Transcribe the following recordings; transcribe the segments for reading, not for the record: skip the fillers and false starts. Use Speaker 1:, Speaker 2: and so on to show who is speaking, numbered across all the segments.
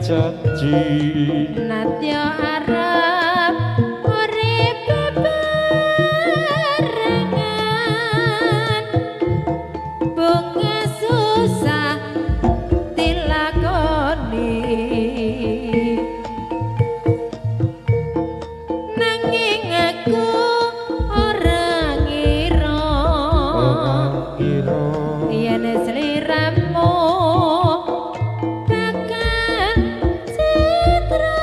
Speaker 1: janji.
Speaker 2: Natya arep urip bebarengan, bunga susah dilakoni, nanging aku ora ngira,
Speaker 1: Ora ngira
Speaker 2: yen sliramu bakal citra.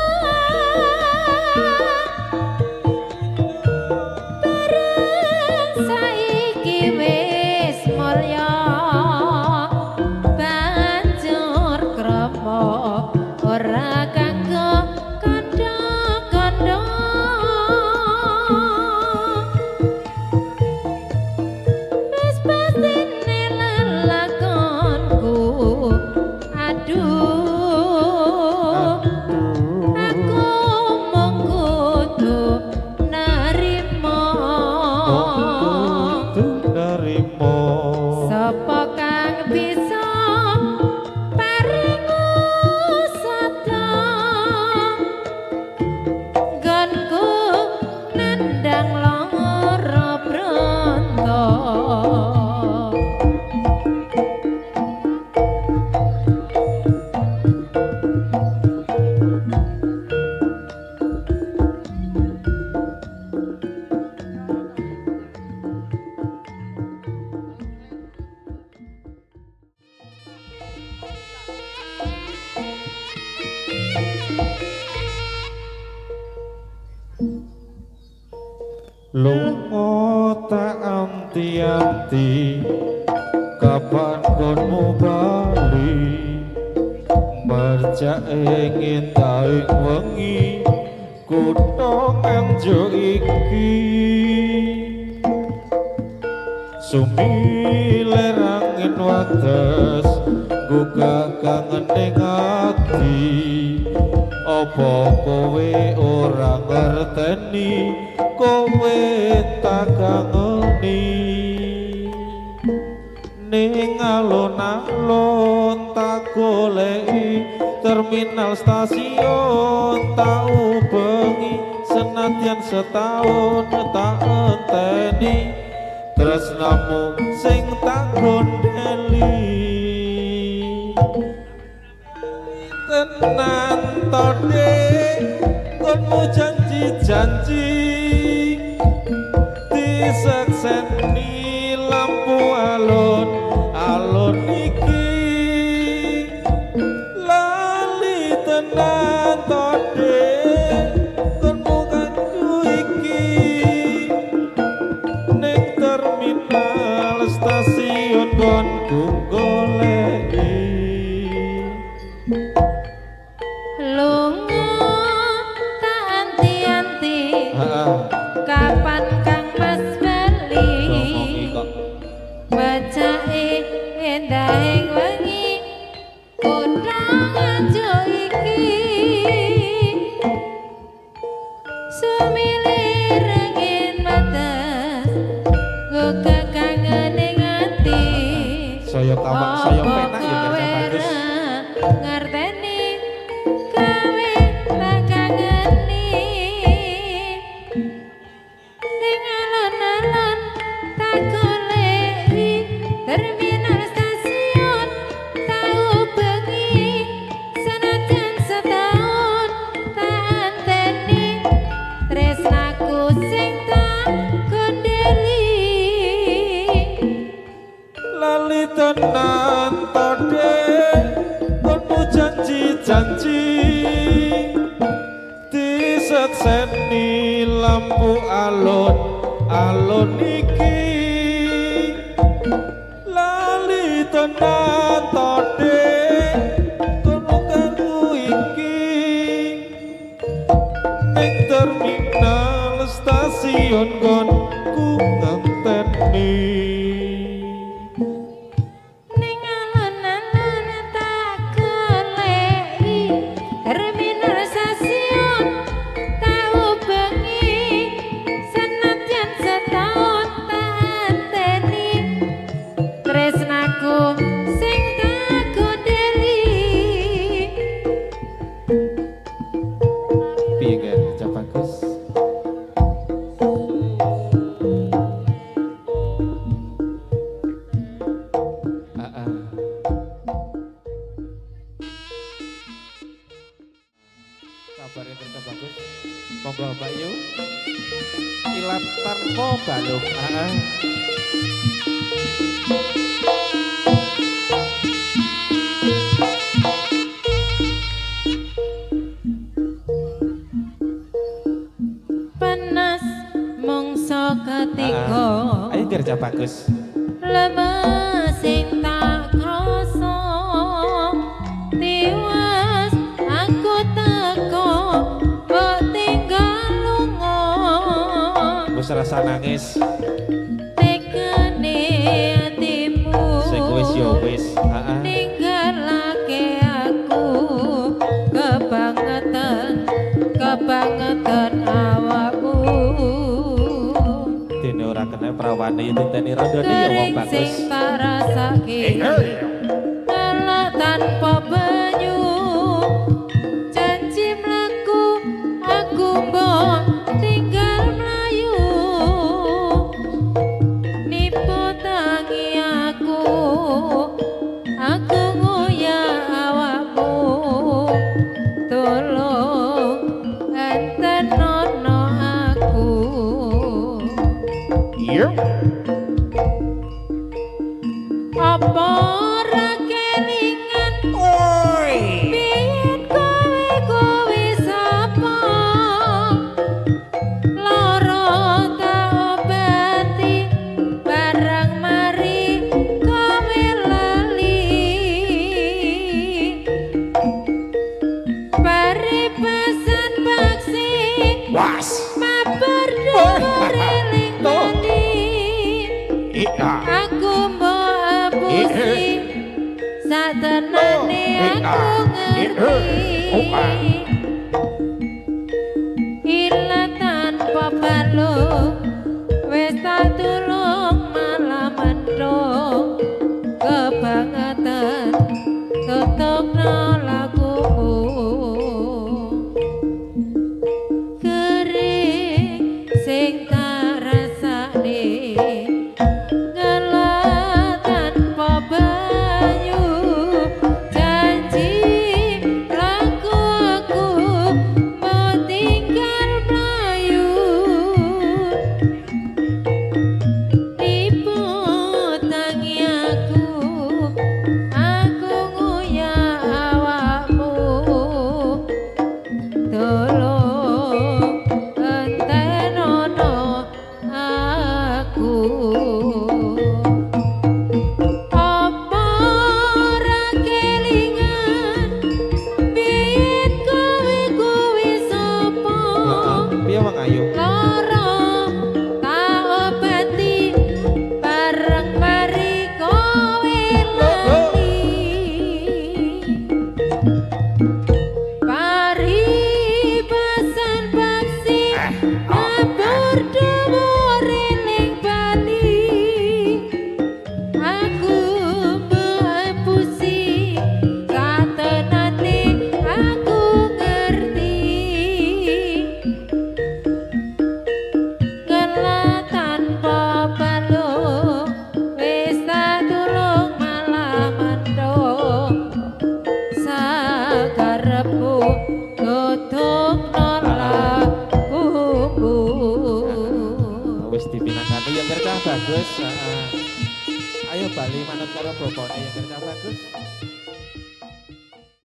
Speaker 2: Bareng saiki wis mulya, banjur krama ora kanggo kandha-kandha. Wis pastine lelakonku, aduh, aku mung kudu narima.
Speaker 1: Kudu narima.
Speaker 2: Sapa kang bisa paring usada, nggonku nandhang lara bronto.
Speaker 1: Lunga tak anti-anti, kapan konmu bali? Mercake ngintaing wengi, kutha Nganjuk iki. Sumilir angin wates, gugah kangen ning ati. Apa kowe ora ngerteni, kowe tak kangeni? Ning alun-alun tak goleki, terminal stasiun tak ubengi, senadyan setahun tak enteni, tresnamu sing tak gondeli. Tenan to Dik, konmu janji-janji, disekseni lampu alun alun iki. Lali tenan to Dik, konmu kanggo iki, ning terminal stasiun gonku goleki.
Speaker 2: Lunga tak anti-anti,
Speaker 1: Heeh.
Speaker 2: kapan Kang Mas bali?
Speaker 1: Omongi kok.
Speaker 2: Wajake endahing wengi, kutha Nganjuk iki. Sumilir angin wates, gugah kangen ing ati.
Speaker 1: Saya kawak, saya
Speaker 2: Apa
Speaker 1: penak ya
Speaker 2: kowe
Speaker 1: kerja bagus.
Speaker 2: ra ngerteni gawe tak kangeni? Ning alon-alon tak goleki, terminal stasiun tak ubengi, senajan setahun tak anteni, tresnaku sing tak gondeli.
Speaker 1: Lali tenan to Dik, konmu janji-janji, disekseni lampu alun alun iki. Lali tenan to Dik, konmu kanggo iki, ning terminal stasiun gonku ngenteni.
Speaker 2: Ning alun-alun tak goleki, terminal stasiun tak ubengi, senajan setahun tak anteni, tresnaku sing
Speaker 1: Kabar yang kerja bagus. Monggo Mbak Yu. Ilat tanpa balung.
Speaker 2: Panas mongso ketiga.
Speaker 1: Ayo kerja bagus.
Speaker 2: Lemes sing tak krasa tiwas aku teko mbok tinggal lunga.
Speaker 1: Wis rasa nangis.
Speaker 2: Tekane atimu
Speaker 1: sing wis ya wis. Heeh.
Speaker 2: Ninggalake aku kebangetan, kebangetan awakmu.
Speaker 1: Dene ora kena prawane diteni randone ya wong bagus.
Speaker 2: Sing tak rasake kalah tanpa banyu. Janji mlaku aku mbok tinggal mlayu. Nipu tangi aku, aku ngoyak awakmu. Tolong entenono aku. Apa ora kelingan biyen kowe kowe sapa? Lara tak obati barang mari kowe lali. Paribasan paksi
Speaker 1: was
Speaker 2: mabar dhuwure bali. Aku mbok apusi satenane aku ngerti. Ila tanpa balung wis tak tulung malah mendung. Kebangetan tutupno lakumu. Kering sing tak rasane ngelah tanpa banyu. Janji laku aku mau tinggal mlayu. Nipu tangi aku, aku ngoyak awakmu. Tolong entenono aku. Apa ora kelingan biyen kowe kowe sapa?
Speaker 1: Piye wong ayu?
Speaker 2: Lara tak obati bareng mari kowe lali. Paribasan paksi mabur dhuwure ning bali. Aku mbepusi satenane aku ngerti. Ngelah tanpa balung wis tak tulung malah mendung. Sakarepmu tutupno lakumu.
Speaker 1: Wis dipinangkani yang kerja bagus. Ayo bali manut karo bapakne yang kerja bagus.